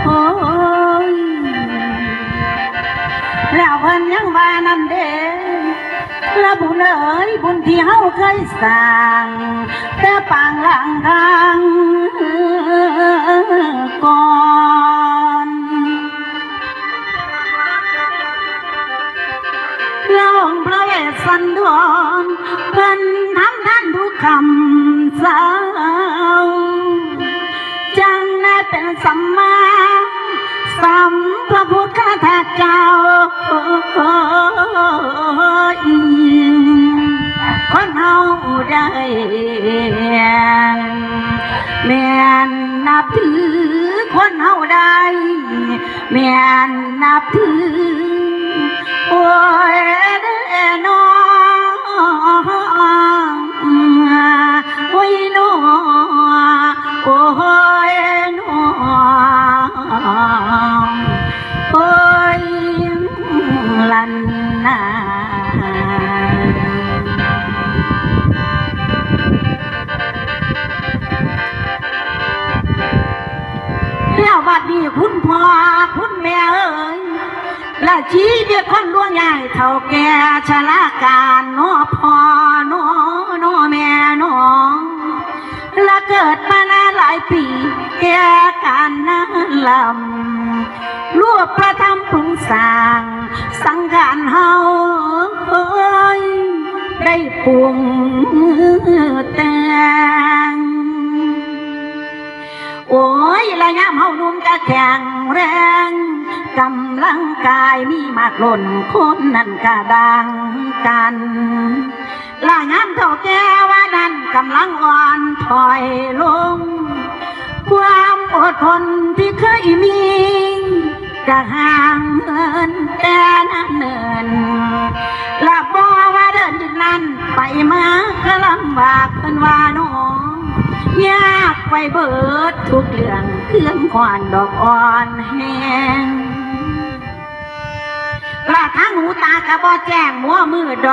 ໂອ້ຍ ແລ້ວເພິ່ນຍັງວ່ານັ້ນເດ້ ລະບຸນເອີຍ ບຸນທີ່ເຮົາເຄີຍສ້າງ ແຕ່ປາງຫຼັງທາງກ່ອນ ລະອົງພະເວດສັນດອນ ເພິ່ນທຳທານທຸກຄ່ຳເຊົ້າ ຈັ່ງໄດ້ເປັນສຳມາສຳພະພຸດທະທາດເຈົ້າ ຄົນເຮົາໄດ້ ແມ່ນນັບຖື ຄົນເຮົາໄດ້ ແມ່ນນັບຖື ໂອ້ຍເດ້ນອ ໂອ້ຍນອ ໂອ້ຍນອ ໂອ້ຍລັນນາ. ແລ້ວບັດນີ້ຄຸນພໍ່ຄຸນແມ່ເອີຍ ລະຊີວິດຄົນລວງຍ້າຍເຖົ້າແກ່ຊະລາການ ນໍພໍ່ນໍ ນໍແມ່ນໍ ລະເກີດມານານຫຼາຍປີ ແກ່ການນານລຳ ຮູບປະທຳປຸງສ້າງ ສັງຂານເຮົາເອີຍ ໄດ້ປຸງແຕ່ງ. ໂອ້ຍ ລະຍາມເຮົາໜຸ່ມກະແຂງແຮງ ກຳລັງກາຍມີມາກລົ້ນ ຄົນນັ້ນກະດັ່ງກັນ ລະຍາມເຖົ້າແກ່ວ່ານັ້ນກຳລັງອ່ອນຖອຍລົງ ຄວາມອົດທົນທີ່ເຄີຍມີ ກະຫ່າງເຫີນແຕ່ນານເນີນ ລະບໍ່ວ່າເດີນດິນນັ້ນໄປມາກະລຳບາກເພິ່ນວ່າໜໍ ຍາກໄປເບີດທຸກເລື່ອງ ເຄື່ອງຂວັນດອກອ່ອນແຮງ ລະທາງຫູຕາກະບໍ່ແຈ້ງ ມົວມືດ